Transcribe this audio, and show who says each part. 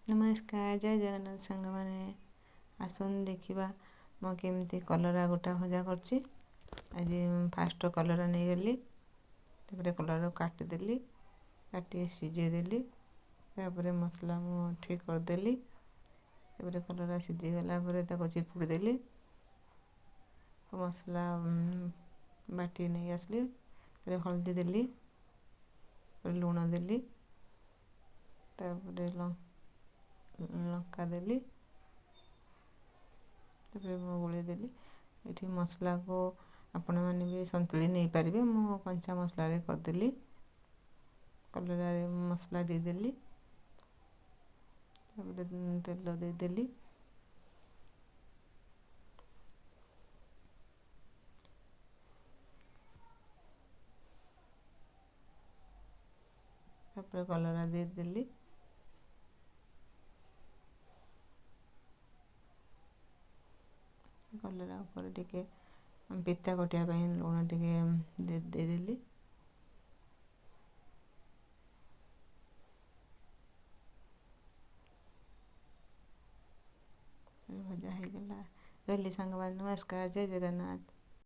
Speaker 1: ନମସ୍କାର, ଜୟ ଜଗନ୍ନାଥ ସାଙ୍ଗମାନେ। ଆସନ୍ତୁ ଦେଖିବା ମୁଁ କେମିତି କଲରା ଗୋଟା ଭଜା କରୁଛି। ଆଜି ଫାଷ୍ଟ କଲରା ନେଇଗଲି, ତାପରେ କଲରାକୁ କାଟିଦେଲି, କାଟିକି ସିଝେଇଦେଲି, ତାପରେ ମସଲା ମୁଁ ଠିକ୍ କରିଦେଲି। ତାପରେ କଲରା ସିଝିଗଲା ପରେ ତାକୁ ଚିପୁଡ଼ି ଦେଲି, ମସଲା ବାଟି ନେଇ ଆସିଲି। ତାପରେ ହଳଦୀ ଦେଲି, ଲୁଣ ଦେଲି, ତାପରେ ଲଙ୍କା ଦେଲି, ତାପରେ ମୁଁ ଗୋଳେଇ ଦେଲି। ଏଠି ମସଲାକୁ ଆପଣମାନେ ବି ସନ୍ତୁଳି ନେଇପାରିବେ, ମୁଁ କଞ୍ଚା ମସଲାରେ କରିଦେଲି। କଲରାରେ ମସଲା ଦେଇଦେଲି, ତାପରେ ତେଲ ଦେଇଦେଲି। ତାପରେ କଲରା ଦେଇଦେଲି। କଲରା ଉପରେ ଟିକେ ପିତା କଟିବା ପାଇଁ ଲୁଣ ଟିକେ ଦେଇଦେଲି। ଭଜା ହେଇଗଲା। ରହିଲି ସାଙ୍ଗମାନେ, ନମସ୍କାର, ଜୟ ଜଗନ୍ନାଥ।